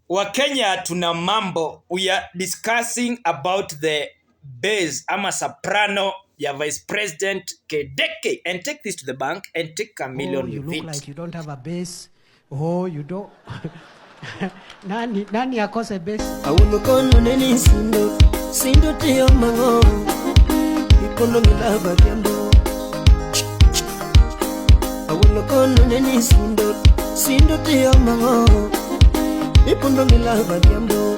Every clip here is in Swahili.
Wakenya tuna mambo. We are discussing about the base ama soprano ya Vice President Kindiki, and take this to the bank and take a million Oh, you with look it. Like you don't have a base. Oh, you don't. Nani, nani akose base? Awuno kono neni sindo sindo tiyo mang'o ikono milaba dhiambo. Awuno kono neni sindo sindo tiyo mang'o ipundo milaba dhiambo.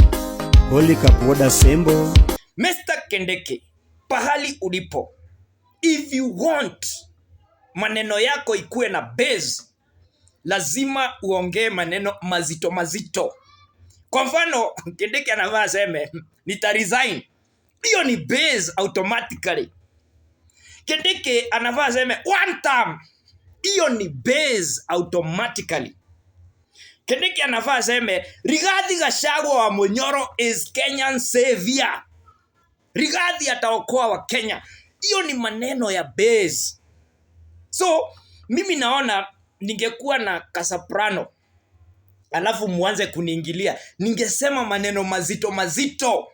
Polycarp Woda Sembo. Mr. Kindiki, pahali ulipo, if you want maneno yako ikuwe na base, lazima uongee maneno mazito mazito. Kwa mfano, Kindiki anafaa aseme, "Nita resign." Hiyo ni base automatically. Kindiki anafaa aseme, "One term." Hiyo ni base automatically. Kindiki anafaa aseme, "Rigathi Gachagua wa Munyoro is Kenyan savior. Rigathi ataokoa wa Kenya." Hiyo ni maneno ya base. So mimi naona ningekuwa na kasoprano alafu muanze kuniingilia, ningesema maneno mazito mazito.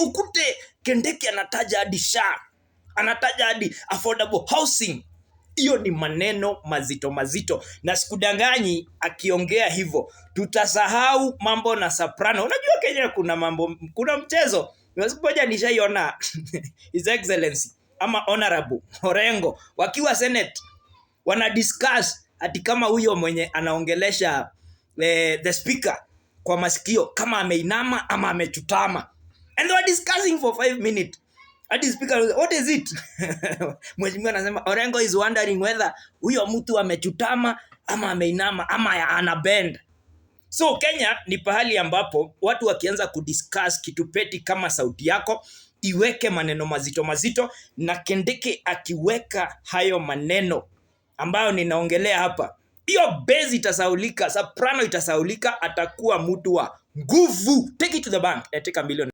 Ukute Kindiki anataja hadi SHA, anataja hadi affordable housing. Hiyo ni maneno mazito mazito, na sikudanganyi, akiongea hivyo tutasahau mambo na soprano. Unajua Kenya kuna mambo, kuna mchezo. Na siku moja nishaiona His Excellency ama Honorable Orengo wakiwa Senate wana discuss ati kama huyo mwenye anaongelesha the speaker kwa masikio kama ameinama ama amechutama, and they were discussing for 5 minutes hadi speaker was, "What is it?" Mheshimiwa anasema, "Orengo is wondering whether huyo mtu amechutama ama ameinama ama ana bend." So Kenya ni pahali ambapo watu wakianza kudiscuss kitu petty kama sauti yako, iweke maneno mazito mazito, na Kindiki akiweka hayo maneno ambayo ninaongelea hapa, hiyo base itasaulika, soprano itasaulika, atakuwa mtu wa nguvu. Take it to the bank and take a million.